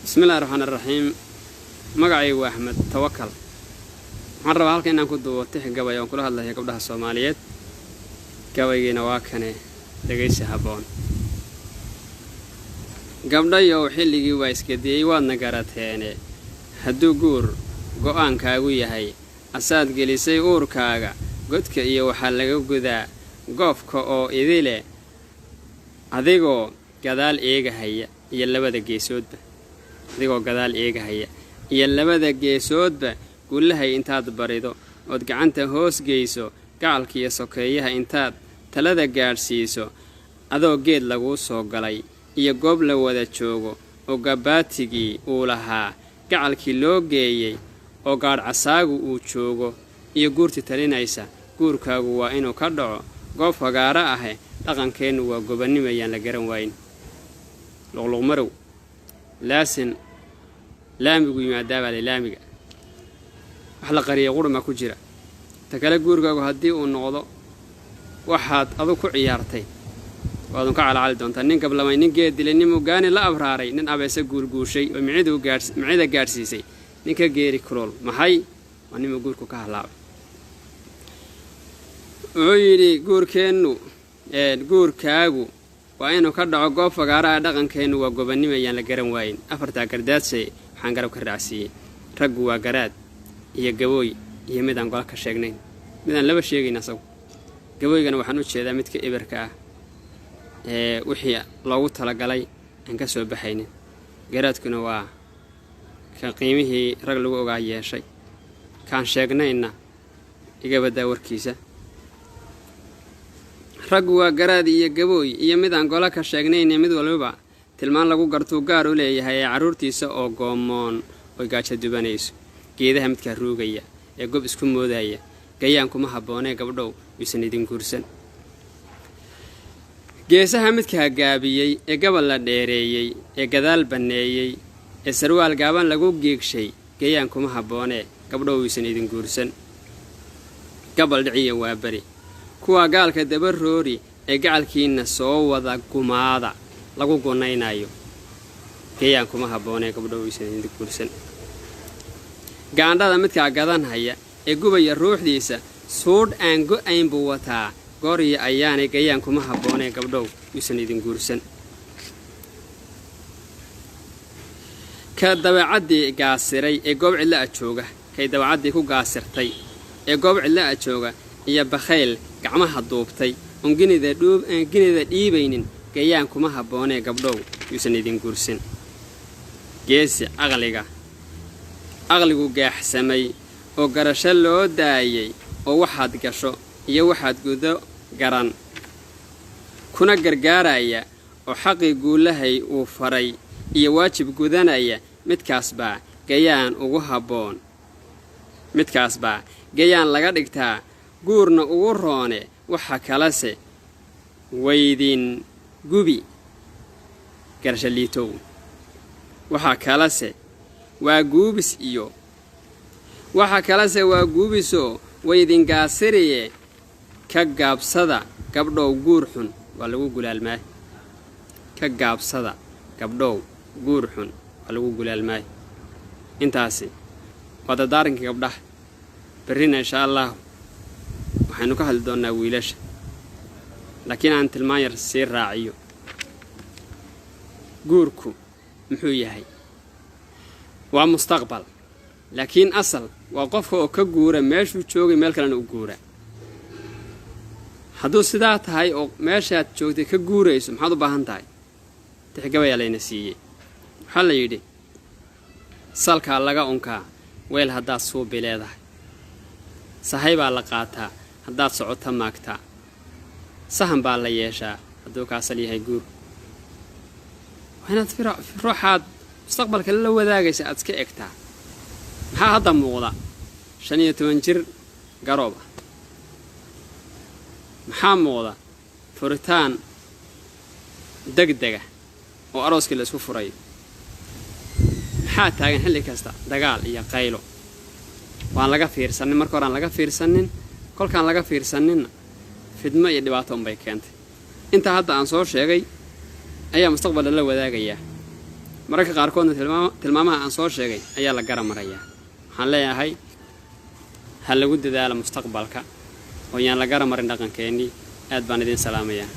Bismillahi raxmaan iraxiim. Magacaygu waa Axmed Tawakal. Waxaan rabaa halkan inaan ku duubo tix gabay oon kula hadlaya gabdhaha Soomaaliyeed. Gabaygiina waa kane, dhegaysi habboon. Gabdhayow, xilligii waa isgadiyey, waadna garateene. Hadduu guur go'aankaagu yahay, asaad gelisay uurkaaga, godka iyo waxaa laga gudaa goofka oo idile, adigoo gadaal eegahaya iyo labada geesoodba, adigoo gadaal eegahaya iyo labada geesoodba, gullahay intaad barido ood gacanta hoos geyso, gacalkiiyo sokeeyaha intaad talada gaadhsiiso, adoo geed laguu soo galay iyo goob la wada joogo oo gabbaatigii uu lahaa gacalkii loo geeyey oo gaadhcasaagu uu joogo iyo guurti talinaysa, guurkaagu waa inuu ka dhaco goob fagaaro ahe. Dhaqankeennu waa gobanimayaan la garan waayin. Luqluqmarow laasin laamigu yimaadaabaa le, laamiga wax la qariyay quruma ku jira. Ta kale, guurkaagu haddii uu noqdo waxaad adu ku ciyaartay, waadun ka calacali doontaa. Nin gablamay, nin geed dilay, nin mugaani la abraaray, nin abeese guurguushay oo micida gaadhsiisay, nin ka geeri kulool maxay waa ninuu guurku ka halaabay. Wuxuu yidhi, guurkeennu, guurkaagu waa inuu ka dhaco goob fagaaraha. Dhaqankeennu waa gobanimayaan la garan waayin. Afartaa gardaadsay waxaan garab ka raacsiiyey: raggu waa garaad iyo gabooy iyo midaan gola ka sheegnayn, midaan laba sheegayn asagu. Gabooygana waxaan u jeedaa midka eberka ah ee wixii loogu talagalay aan ka soo baxaynin. Garaadkuna waa ka qiimihii rag lagu ogaa yeeshay. Kaan sheegnaynna iga badaa warkiisa. Raggu waa garaad iyo gabooy iyo midaan gola ka sheegnayne, mid walbaba tilmaan lagu gartuu gaar u leeyahay ee carruurtiisa oo goomoon oy gaajo dubanayso geedaha midkaa ruugaya ee gob isku moodaya, gayaan kuma habboonee, gabdhow, yuusan idin guursan. Geesaha midkaa gaabiyey ee gabal la dheereeyey ee gadaal banneeyey ee sarwaal gaaban lagu giigshay, gayaan kuma habboonee, gabdhow, yuusan idin guursan. Gabal dhiciya waa beri kuwaa gaalka daba roori ee gacalkiinna soo wada gumaada lagu gunnaynayo, gayaan kuma habboonee, gabdhow, yuusan idin guursan. Gaandhada midkaa gadanhaya ee gubaya ruuxdiisa, suudh aan go-ayn buu wataa gooryo ayaanay, gayaan kuma habboonee, gabdhow, yuusan idin guursan. Ka dabeecaddii gaasiray ee goob cidla a jooga, kay dabeecaddii ku gaasirtay ee goob cidla a jooga iyo bakhayl gacmaha duubtay oon ginida dhiibaynin, gayaan kuma habboonee, gabdhow, yuusan idin guursan. Geesi aqliga aqligu gaaxsamay oo garasho loo daayay oo waxaad gasho iyo waxaad gudo garan kuna gargaaraya oo xaqii guulahay uu faray iyo waajib gudanaya, midkaas baa gayaan ugu habboon, midkaas baa gayaan laga dhigtaa, guurna ugu roone. Waxa kalese waydin gubi garasho liitow, waxaa kalese waa guubis iyo waxa kalese waa guubisoo waydin gaasiriye. Ka gaabsada, gabdhow, guur xun waa lagu gulaalmaay. Ka gaabsada, gabdhow, guur xun waa lagu gulaalmaay. Intaasi waa dardaaranka gabdhaha. Berrina, inshaa Allah, waxaynu ka hadli doonnaa wiilasha, laakiin aan tilmaan yar sii raaciyo. Guurku muxuu yahay? Waa mustaqbal, laakiin asal waa qofka oo ka guura meeshuu joogay, meel kalena u guura. Hadduu sidaa tahay oo meeshaad joogtay ka guurayso, maxaad u baahan tahay? Tixgabayaa layna siiyey. Waxaa la yidhi, salkaa laga unkaa weel haddaad suubi leedahay, sahay baa la qaataa haddaad socoto maagtaa, sahan baa la yeeshaa hadduu kaasal yahay guur. Waa inaad ruuxaad mustaqbalka la wadaagaysa aad iska egtaa. Maxaa hadda muuqda? 15 jir garoob ah. Maxaa muuqda? Furitaan deg dega oo arooskii la isku furayo. Maxaa taagan xilli kasta? Dagaal iyo qaylo. Waan laga fiirsanin marka hore, aan laga fiirsanin. Kolkaan laga fiirsaninna, fidmo iyo dhibaato unbay keentay. Intaa hadda aan soo sheegay ayaa mustaqbalka la wadaagayaa. Mararka qaarkoodna tilmaamaha aan soo sheegay ayaa la gara marayaa. Waxaan leeyahay, ha lagu dadaalo mustaqbalka oo yaan la gara marin dhaqankeennii. Aad baan idiin salaamayaa.